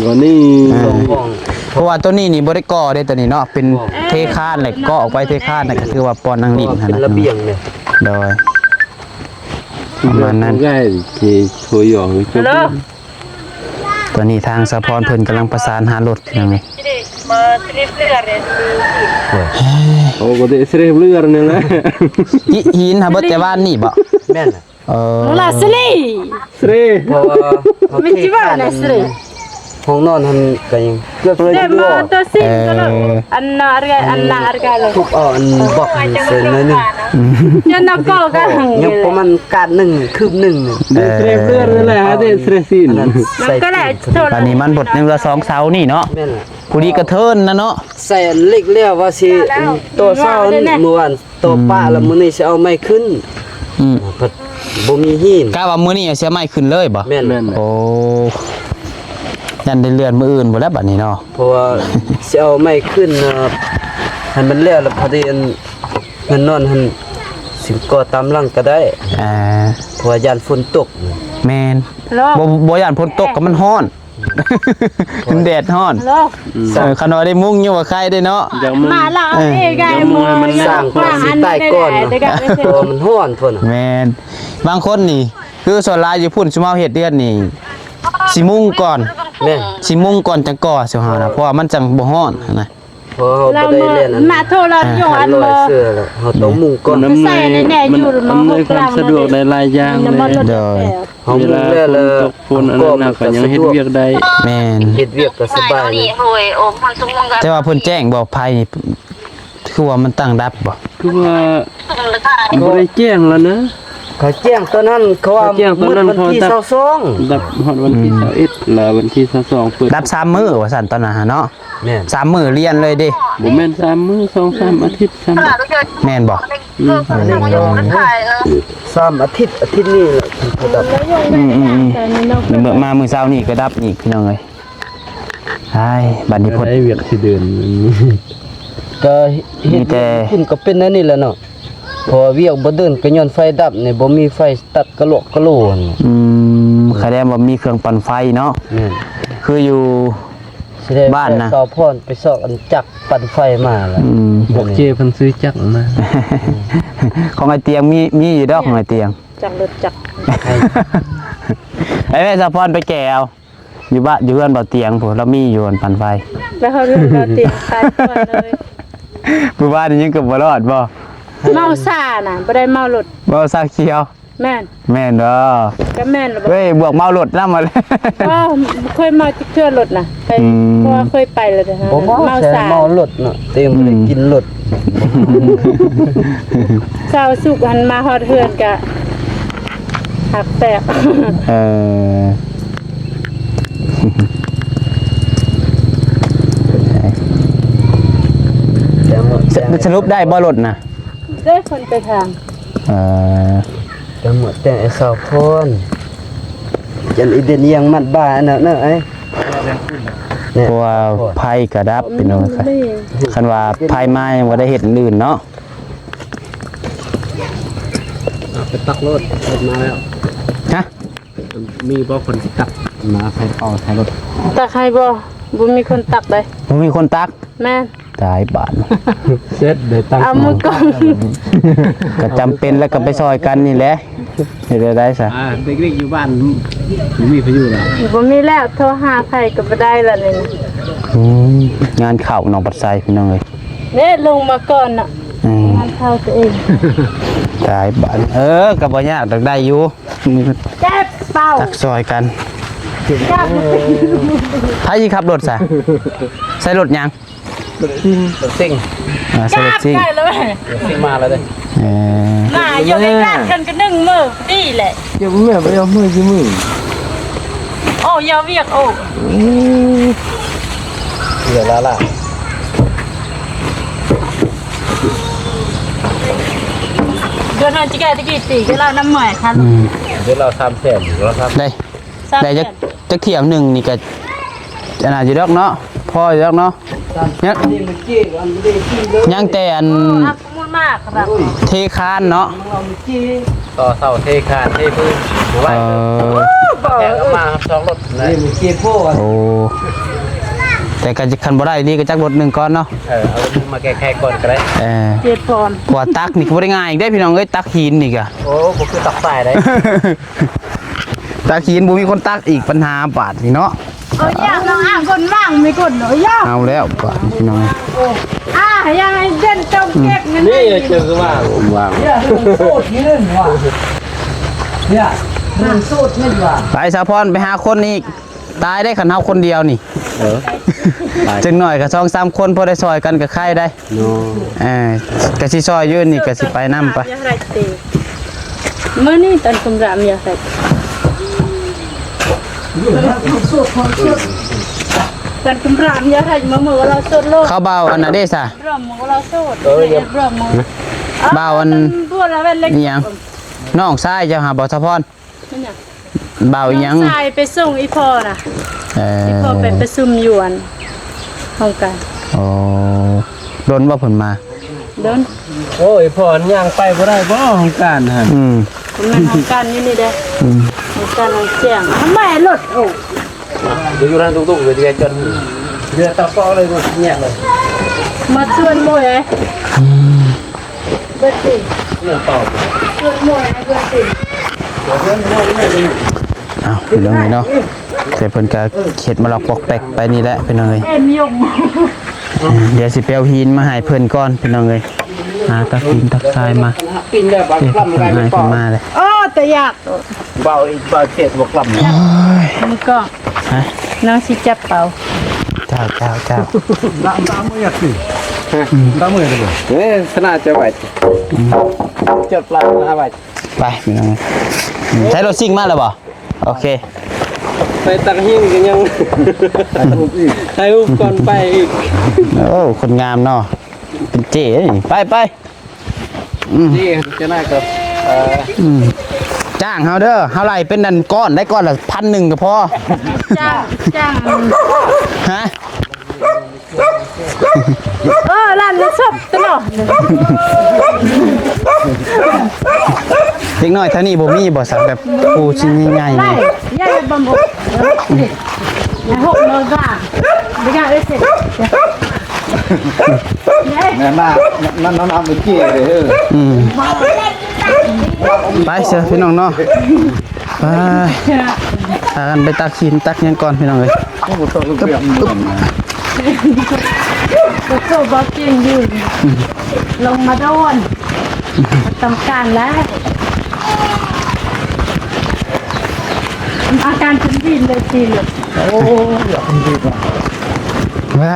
ຕົວນີ້ ອ່າ ສອງຫ້ອງ. ເພາະວ່າຕົວນີ້ນີ້ບໍ່ໄດ້ກໍ່ເດ້ ຕົວນີ້ເນາະ ເປັນ ເອີ ເທຄານແຫຼະ ກໍ່ອອກໄປເທຄານນະ ກໍຄືວ່າບ່ອນນັ່ງຫຼິ້ນຫັ້ນນະ ເປັນລະບຽງເລີຍ. ໂດຍ ປະມານນັ້ນ. ໂຕນີ້ທາງສາວພອນເພິ່ນກຳລັງປະສານຫາລົດ ພີ່ນ້ອງເອີຍ. ໂອ້ ກໍໄດ້ສະເລບເລືອດນີ້ແຫຼະ. ຫີນຫາເບິດແຕ່ວານນີ້ບໍ? ແມ່ນ. ເອີ ໂອລາສະລີ ສະລີ ເພາະວ່າເຮົາເທຄານ ຫ້ອງນອນຫັ້ນກໍຍັງເກືອບເລີຍ. ເອີ ອັນນາເຣ ອັນນາເຣ ທຸບເອົາອັນບລັອກໃສ່ໜ້ອຍໜຶ່ງ. ຍັງປະມານກ້ານໜຶ່ງ ຄືບໜຶ່ງ. ເອີ ເສຍເລືອດນັ້ນແຫຼະ ເສຍຊີ້ນ. ອັນນີ້ມັນບົດຍັງເຫຼືອສອງເສົານີ້ເນາະ. ແມ່ນລະ ຜູ້ດີກະເທີນນະເນາະ. ໃສ່ອັນເຫຼັກແລ້ວວ່າຊິຕໍ່ເສົາ ມື້ວານຕໍ່ປະ ແລ້ວມື້ນີ້ຊິເອົາໄມ້ຂຶ້ນ. ອືມ ພັດບໍ່ມີຫີນ. ກະວ່າມື້ນີ້ຊິເອົາໄມ້ຂຶ້ນເລີຍບໍ? ແມ່ນ. ໂອ້ ຢ້ານໄດ້ເລື່ອນມື້ອື່ນພຸ້ນແຫຼະບັດນີ້ເນາະ. ເພາະວ່າຊິເອົາໄມ້ຂຶ້ນ ໃຫ້ມັນແລ້ວ ແລ້ວພໍດີອັນ ເຮືອນນອນຫັ້ນຊິກໍ່ຕາມຫຼັງກໍໄດ້. ອ່າ ເພາະວ່າຢ້ານຝົນຕົກ. ແມ່ນ. ບໍ່ ບໍ່ຢ້ານຝົນຕົກກໍມັນຮ້ອນ ມັນແດດຮ້ອນ. ເອີ ຂະນ້ອຍໄດ້ມຸງຍັງວ່າໄຄເດ້ເນາະ. ມາລາວເອກາຍ ມັນສ້າງກ່ອນ ຊິຕາຍກ່ອນເນາະ ເພາະວ່າມັນຮ້ອນພຸ້ນ. ແມ່ນ. ບາງຄົນນີ້ ຄືສ່ວນຫຼາຍຢູ່ພຸ້ນ ຊຸມເຮົາເຮັດເຮືອນນີ້ ຊິມຸງກ່ອນ. ແມ່ນ. ຊິມຸງກ່ອນຈັ່ງກໍ່ຊຸມເຮົານະ ເພາະວ່າມັນຈັ່ງບໍ່ຮ້ອນຫັ້ນນະ. ເພາະເຮົາບໍ່ໄດ້ແລ່ນອັນ ມາໂທລະຍົງອັນບໍ່ ເຮົາຕ້ອງມຸງກ່ອນ. ມັນອຳນວຍ ມັນອຳນວຍຄວາມສະດວກໄດ້ຫຼາຍຢ່າງເລີຍ. ໂດຍ. ເຮົາມຸງແລ້ວ ເວລາຝົນຕົກຝົນອັນນັ້ນນະ ກໍຍັງເຮັດວຽກໄດ້. ແມ່ນ. ເຮັດວຽກກໍສະບາຍ. ແຕ່ວ່າເພິ່ນແຈ້ງບໍ່ໄຟ ຄືວ່າມັນຕັ້ງດັບບໍ່? ຄືວ່າບໍ່ໄດ້ແຈ້ງແລ້ວນະ. ເຂົາແຈ້ງຕອນນັ້ນ ເຂົາວ່າ ເຂົາແຈ້ງຕອນນັ້ນ ມື້ວັນທີຊາວສອງ ດັບຮອດວັນທີຊາວເອັດ ແລ້ວວັນທີຊາວສອງເປີດ. ດັບສາມມື້ວ່າຊັ້ນຕອນນັ້ນຫັ້ນເນາະ. ແມ່ນ. ສາມມື້ລຽນເລີຍເດ້. ບໍ່ແມ່ນສາມມື້ ສອງສາມອາທິດຊ້ຳ. ແມ່ນບໍ່? ອືມ ສາມອາທິດ ອາທິດນີ້ແຫຼະເພິ່ນກໍດັບ. ອືມໆໆ ເມື່ອມາມື້ເຊົ້ານີ້ກໍດັບອີກ ພີ່ນ້ອງເອີຍ. ອ້າຍ ບັດນີ້ເພິ່ນ ໄດ້ວຽກຊິເດີນ ກໍເຮັດ ມີແຕ່ ເຮັດຢູ່ພຸ້ນກໍເປັນແນວນີ້ແຫຼະເນາະ. ເພາະວ່າວຽກບໍ່ເດີນກໍຍ້ອນໄຟດັບນີ້ ບໍ່ມີໄຟຕັດກະຫຼອກກະໂຫຼຫັ້ນ. ອືມ ຂະແດງວ່າມີເຄື່ອງປັ່ນໄຟເນາະ. ແມ່ນ. ຄືຢູ່ບ້ານນະ ສາວພອນໄປຊອກອັນຈັກປັ່ນໄຟມາລະ. ອືມ ບອກເຈ້ເພິ່ນຊື້ຈັກມາ. ຂອງອ້າຍຕຽງມີ ມີຢູ່ດອກ ຂອງອ້າຍຕຽງ ຈັກລົດຈັກ. ໄປແມ່ສາວພອນໄປແກ່ເອົາ. ຢູ່ບ້ານ ຢູ່ເຮືອນບ່າວຕຽງພຸ້ນ ລາວມີຢູ່ອັນປັ່ນໄຟ. ໄປຮອດເຮືອນບ່າວຕຽງ ຕາຍກ່ອນເລີຍ. ມື້ວານນີ້ຍັງເກືອບບໍ່ລອດບໍ່? ເມົາຊານະ ບໍ່ໄດ້ເມົາລົດ. ເມົາຊາຂຽວ. ແມ່ນ. ແມ່ນບໍ່? ກໍແມ່ນລະ. ເວີ້ຍ ບວກເມົາລົດນຳມາແລ້ວ. ບໍ່ເຄີຍເມົາຈັກເທື່ອລົດນະ. ໄປ ອືມ ເພາະວ່າເຄີຍໄປແລ້ວເດ້. ບໍ່ເມົາ ເມົາຊາ ແຕ່ເມົາລົດເນາະ ແຕ່ບໍ່ໄດ້ກິນລົດ. ອືມ ເຊົ້າສຸກຫັ້ນມາຮອດເຮືອນກະ ຮັກແຊບ. ເອີ ສະ ສະຫຼຸບໄດ້ບໍ່ລົດນະ? ໄດ້ຄົນໄປທາງ. ເອີ ແຕ່ໝົດແຕ່ໄອ້ສາວພອນ ຈັນອີເດນຍັງມັດບ່າອັນນັ້ນເນາະ ໄອ້ ເພາະວ່າໄຟກະດັບ ພີ່ນ້ອງ. ຄັນວ່າໄຟມາຍັງບໍ່ໄດ້ເຮັດອັນອື່ນເນາະ. ເອົາໄປຕັກໂລດ ລົດມາແລ້ວ. ຮະ? ມີບໍ່ຄົນຊິຕັກ ມາໃສ່ເປົາໃສ່ລົດ ຕັກໃຫ້ບໍ່? ບໍ່ມີຄົນຕັກເດ້. ບໍ່ມີຄົນຕັກ? ແມ່ນ. ຕາຍບາດ ເສັດໄດ້ຕັ້ງ ເອົາມືກ້ອງ ກໍຈຳເປັນແລ້ວກໍໄປຊ່ອຍກັນນີ້ແຫຼະ. ເຮັດແນວໃດຊະ? ອ່າ ເດັກໆຢູ່ບ້ານບໍ່ມີໃຜຢູ່ແລ້ວ. ບໍ່ມີແລ້ວ ໂທຫາໃຜກໍບໍ່ໄດ້ລະນີ້. ອືມ ງານເຂົ້າໜອງປາດໄຊ ພີ່ນ້ອງເອີຍ. ເດ້ ລົງມາກ່ອນນະ. ອືມ ງານເຂົ້າຕົວເອງ. ຕາຍບາດ. ເອີ ກໍບໍ່ຍາກດອກ ໄດ້ຢູ່. ເຈັບເປົາ ຕັກຊ່ອຍກັນ. ຈັບ ໃຜຊິຂັບລົດຊະ? ໃຊ້ລົດຫຍັງ? ລົດຊິງ ລົດຊິງ. ອ່າ ໃຊ້ລົດຊິງ ຈັບໄດ້ແລ້ວແມ່ ລົດຊິງມາແລ້ວເດ້. ເອີ ມາຢູ່ໃກ້ກັນ ກັນໜຶ່ງມື້ດີແຫຼະ. ເຈົ້າແມ່ໄປເອົາມືຢູ່ມື ໂອ້ ຢ່າວຽກ ໂອ້ ເອີ ເວລາລະ ເດືອນເຮົາຊິແກ່ຕະກີ້ຕີກັນລະນຳໝວຍຄັນ. ອືມ ເດືອນລະສາມແສນ ເດືອນລະສາມ ໄດ້ ໄດ້ຈັກ ຈັກຖ້ຽວໜຶ່ງນີ້ກະອັນນັ້ນຢູ່ດອກເນາະ ພໍຢູ່ດອກເນາະ. ຍັງ ຍັງແຕ່ອັນ ເອີ ອັກມຸນມາກ ເທຄານເນາະ ຕໍ່ເສົາ ເທຄານ ເທພື້ນ. ເອີ ແຕ່ກໍມາສອງລົດນະ. ໂອ້ ແຕ່ກໍຄັນບໍ່ໄດ້ດີກໍຈັກລົດໜຶ່ງກ່ອນເນາະ. ເອີ ເອົາລົດໜຶ່ງມາແກ້ໄຂກ່ອນກໍໄດ້. ເອີ ເຈັບປອນ ເພາະວ່າຕັກນີ້ກໍບໍ່ໄດ້ງ່າຍອີກເດ້ ພີ່ນ້ອງເອີຍ. ຕັກຫີນນີ້ກະ ໂອ້ ບໍ່ຄືຕັກຊາຍໄດ໋. ຕັກຫີນບໍ່ມີຄົນຕັກອີກ ປັນຫາບາດນີ້ເນາະ. ເອົາຢ່າງນ້ອງອ່າງຄົນວ່າງມີຄົນເອົາຢ່າງ ເອົາແລ້ວບາດນີ້ພີ່ນ້ອງ. ອ່າ ຢ່າໃຫ້ເດັ່ນຕົງເກັບເງິນນີ້ ເຈີວ່າວ່າງ ຢ່າໂສດຢູ່ເດີວ່າ ຢ່າໂສດແມ່ນວ່າ. ໄປສາວພອນ ໄປຫາຄົນອີກ ຕາຍໄດ້ຄັນເຮົາຄົນດຽວນີ້. ເອີ ຈັກໜ້ອຍກໍສອງສາມຄົນ ພໍໄດ້ຊ່ອຍກັນກໍໄຄໄດ້. ເນາະ ເອີ ກະຊິຊ່ອຍຢູ່ນີ້ ກະຊິໄປນຳປະ. ມື້ນີ້ຕັນຄຸມຣາມຢາໄຮ ຕັນຄຸມຣາມຢາໄຮ ມາມື້ວ່າລາວໂສດໂລດ. ເຂົາເບົາອັນນັ້ນເດ້ຊະ ຣອມມື້ວ່າລາວໂສດ. ເອີ ຢ່າ ຮອມມື້ ເບົາອັນ ອີຫຍັງ ນ້ອງຊາຍເຈົ້າຫາບໍ່ສະພອນ? ແມ່ນຫຍັງ? ບ່າວອີຫຍັງ? ນ້ອງຊາຍໄປສົ່ງອີ່ພໍ່ນະ. ເອີ ອີ່ພໍ່ໄປປະຊຸມຢູ່ອັນຫ້ອງການ. ອໍ ດົນບໍ່ເພິ່ນມາ? ດົນ. ໂອ້ຍ ພໍ່ຍ່າງໄປບໍ່ໄດ້ບໍ່ ຫ້ອງການຫັ້ນ? ອືມ ບໍ່ແມ່ນຫ້ອງການຢູ່ນີ້ເດ້. ອືມ ຫ້ອງການຫ້ອງແຈ້ງ. ທຳໄມລົດ ໂອ້ ເດີຢູ່ທາງຕຸກໆ ເດີຈອດ ເດີຕາເປາະເລີຍ ແຍກເລີຍ. ມາຊວນໝູ່ເດ້. ອືມ ເບິດຕິ ເລື່ອງເປົ່າ ເບິດໝູ່ເບິດຕິ. ເອົາ ພີ່ນ້ອງເອີຍເນາະ ແຕ່ເພິ່ນກະເຮັດມາລັອກປອກແປກໄປນີ້ແຫຼະ ພີ່ນ້ອງເອີຍ. ເອີ ດຽວຊິໄປເອົາຫີນມາໃຫ້ເພິ່ນກ່ອນ ພີ່ນ້ອງເອີຍ. ຫາຕັກຫີນຕັກຊາຍມາ ເອີ ເພິ່ນໃຫ້ເພິ່ນມາເລີຍ. ໂອ້ ແຕ່ຢາກ ເບົາອີກ ເບົາເຈັບບໍ່ກຳ. ໂອ້ຍ ມື້ກ່ອນ ຮະ ນ້ອງຊິຈັບເປົາ. ເຈົ້າ ເຈົ້າ ເຈົ້າ ຕາມ ຕາມມືຢາກຊິ ຕາມມືຢາກຊິ. ເອີ ຂະໜາດຈະໄຫວ ອືມ ຈັບປາໜ້າໄຫວ. ໄປ ພີ່ນ້ອງ ໃຊ້ລົດຊິງມາແລ້ວບໍ່? ໂອເຄ ໄປຕັກຫີນກໍຍັງ ຖ່າຍຮູບອີກ ຖ່າຍຮູບກ່ອນໄປອີກ. ໂອ້ ຄົນງາມເນາະ ເປັນເຈ້ເດ້ນີ້. ໄປ ໄປ ອືມ ເຈ້ເຈົ້ານາຍກໍ ເອີ ອືມ ຈ້າງເຮົາເດີ ເຮົາໄລ່ເປັນອັນກ້ອນໄດ້ ກ້ອນລະພັນໜຶ່ງກໍພໍ. ຈ້າງ ຈ້າງ ຮະ? ເອີ ລ້ານລະສົບຕະຫຼອດ. ເດັກນ້ອຍແຖວນີ້ບໍ່ມີບໍ່ຊະ ແບບຜູ້ຊິໃຫຍ່ໆ ນີ້ ໃຫຍ່ບໍ່ໝົດ. ໃນຫົກໂມງກາ ບໍ່ຢາກໄດ້ເສັດ ແມ່ນນະ ນັ້ນ ນັ້ນ ນັ້ນ ເມື່ອກີ້ເດ້. ອືມ ໄປເຊີ ພີ່ນ້ອງເນາະ. ໄປ ພາກັນໄປຕັກຫີນຕັກຫຍັງກ່ອນ ພີ່ນ້ອງເອີຍ. ໂອ້ ບໍ່ຕ້ອງເລື່ອງ ໂຕບໍ່ເກັ່ງຢູ່ ລົງມາໂດນ ຕ້ອງການແລ້ວ. ອາການເປັນວິນເລີຍ ໂອ້ ຢາກເປັນວິນວ່າ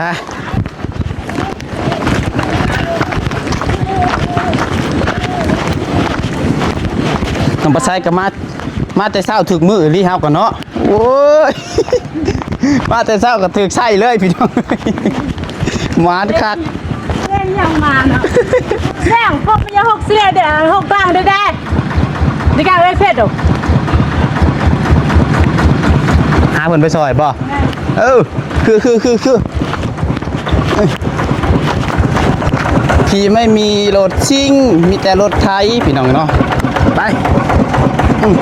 ນ້ອງປາໄຊກໍມາ ມາແຕ່ເຊົ້າຖືກມື້ອີ່ຫຼີເຮົາກໍເນາະ. ໂອ້ຍ ມາແຕ່ເຊົ້າກໍຖືກໃຊ້ເລີຍພີ່ນ້ອງ ໝານຄັກ. ເລື່ອງຫຍັງມາເນາະ ແຊງພວກຍາຫົກເສຍເດ ຫົກກາງເດ ເດກາເວເພັດ ຫາເພິ່ນໄປຊ່ອຍບໍ່? ແມ່ນ. ເອີ ຄື ຄື ຄື ຄື ທີ່ໄມ່ມີລົດຊິງ ມີແຕ່ລົດໄຖ ພີ່ນ້ອງເນາະ ໄປ ອືມ.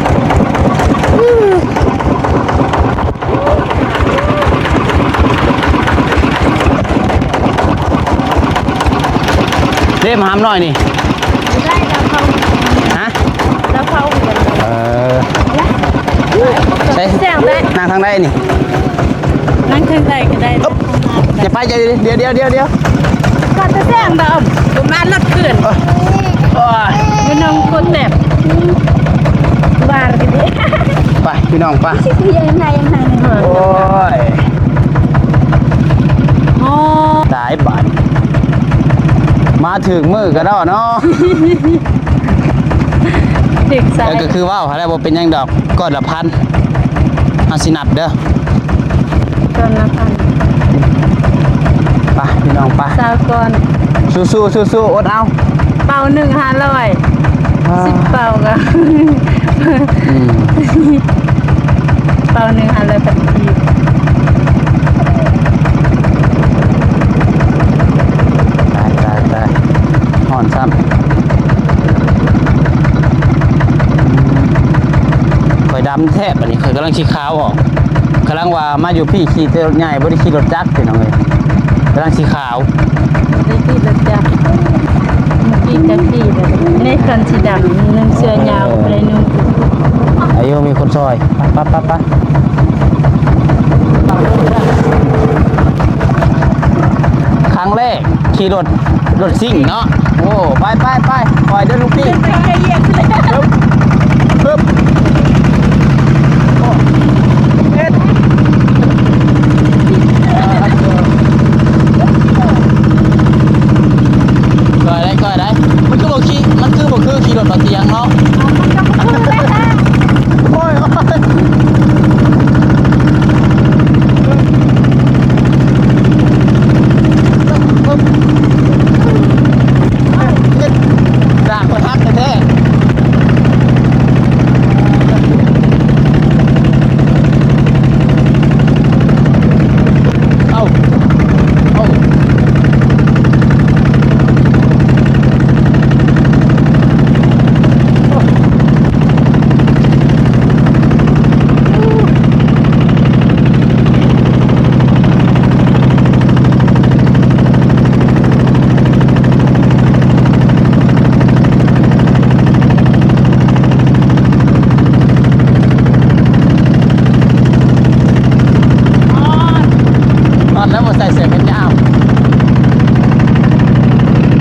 ເດ້ ໝາຫຳນ້ອຍນີ້ ໄດ້ລາວເຂົ້າ ຮະ ລາວເຂົ້າຄືກັນ ເອີ ໃສ່ ແຊງໄດ້ ນັ່ງທາງໃດນີ້ ນັ່ງທາງໃດກໍໄດ້ ອຶບ ຢ່າໄປ ດຽວ ດຽວ ດຽວ ດຽວ ກ່ອນຈະແຊງດອມ ບໍ່ມາລົດຄືນ ໂອ້ຍ ຢູ່ນຳຄົນແບບ ວາລະເດ ໄປ ພີ່ນ້ອງ ໄປ ຍັງໄງ ຍັງໄງ ໂອ້ຍ ໂອ້ ຕາຍບາດ ມາຖືກມື້ກະດອເນາະ ຖືກສາຍ ເອີ ກໍຄືເວົ້າຫັ້ນແຫຼະ ບໍ່ເປັນຫຍັງດອກ ກ້ອນລະພັນ ເຮົາຊິນັບເດີ ກ່ອນລະພັນ ໄປ ພີ່ນ້ອງ ໄປ ຊາວກ່ອນ ສູ້ໆ ສູ້ໆ ອົດເອົາ ເປົາໜຶ່ງຫ້າຮ້ອຍ ສິບເປົາກໍ ອືມ ເປົາໜຶ່ງຫ້າຮ້ອຍພັນກີບ ຕາຍ ຕາຍ ຕາຍ ຮ້ອນຊ້ຳ ອືມ ຂ້ອຍດຳແທ້ ບາດນີ້ຂ້ອຍກຳລັງຊິຂາວອອກ ກຳລັງວ່າມາຢູ່ພີ້ຂີ່ແຕ່ລົດໃຫຍ່ ບໍ່ໄດ້ຂີ່ລົດຈັກ ພີ່ນ້ອງເອີຍ ກຳລັງຊິຂາວ ບໍ່ໄດ້ຂີ່ລົດຈັກ ຂີ່ແທັກຊີແລ້ວ ໃນຄັນສີດຳ ນຸ່ງເສື້ອຍາວ ບໍ່ໄດ້ນຸ່ງ ອາຍຸມີຄົນຊ່ອຍ ໄປ ໄປ ໄປ ໄປ ຄັ້ງແລກຂີ່ລົດ ລົດຊິງເນາະ ໂອ້ ໄປ ໄປ ໄປ ຄ່ອຍເດີລູກພີ່ ເອີ ເອີ ເອີ ຄ່ອຍໄດ້ ຄ່ອຍໄດ້ ມັນຄືບໍ່ຂີ່ ມັນຄືບໍ່ຄືຂີ່ລົດບໍ່ຕຽງເນາະ ໂອ້ຍ ໂອ້ຍ ດາກມັນຫັກແທ້ໆ ເອົ້າ ເອົ້າ. ຮອດ ຮອດແລ້ວ ບໍ່ໃສ່ເສື້ອແຂນຍາວ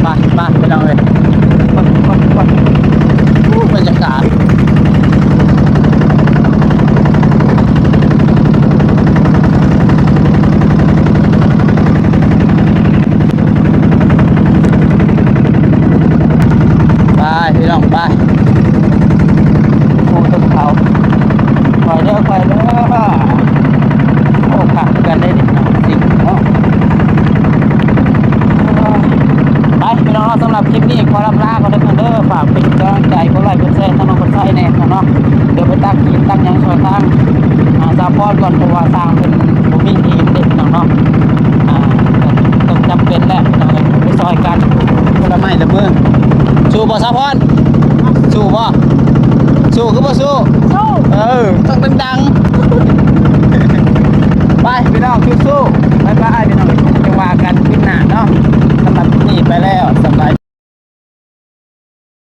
ໄປ ໄປ ພີ່ນ້ອງເອີຍ ໂອ້ ບັນຍາກາດ ໄປ ພີ່ນ້ອງ ໄປ ໂອ້ ຕົ້ນເຂົາ ໄປເດີ ໄປເດີ ໂອ້ ຄັກຄືກັນເດ້ນີ້ ເນາະ ຊິງເນາະ ໄປ ພີ່ນ້ອງເນາະ ສຳລັບຄລິບນີ້ຂໍລ່ຳລາກ່ອນເດີ ເດີ ຝາກເປັນກຳລັງໃຈ ກົດໄລ ກົດແຊ ທາງນ້ອງຄົນໄທແດ່ ພີ່ນ້ອງເນາະ ດຽວໄປຕັກຫີນຕັກຫຍັງຊ່ອຍທາງ ອ່າ ສາວພອນກ່ອນ ເພາະວ່າທາງເພິ່ນບໍ່ມີຫີນເດ້ ພີ່ນ້ອງເນາະ ອ່າ ຕ້ອງຈຳເປັນແຫຼະ ພີ່ນ້ອງເອີຍ ໄປຊ່ອຍກັນ ຄົນລະໄມ້ລະມື ສູ້ບໍ່ສາວພອນ? ສູ້ບໍ່? ສູ້ຄືບໍ່ສູ້? ສູ້ ເອີ ຕ້ອງດັງໆ ໄປ ພີ່ນ້ອງ ສູ້ໆ ບາຍບາຍ ພີ່ນ້ອງ ຈະວ່າກັນຄລິບໜ້າເນາະ ສຳລັບຄລິບນີ້ໄປແລ້ວ ສະບາຍ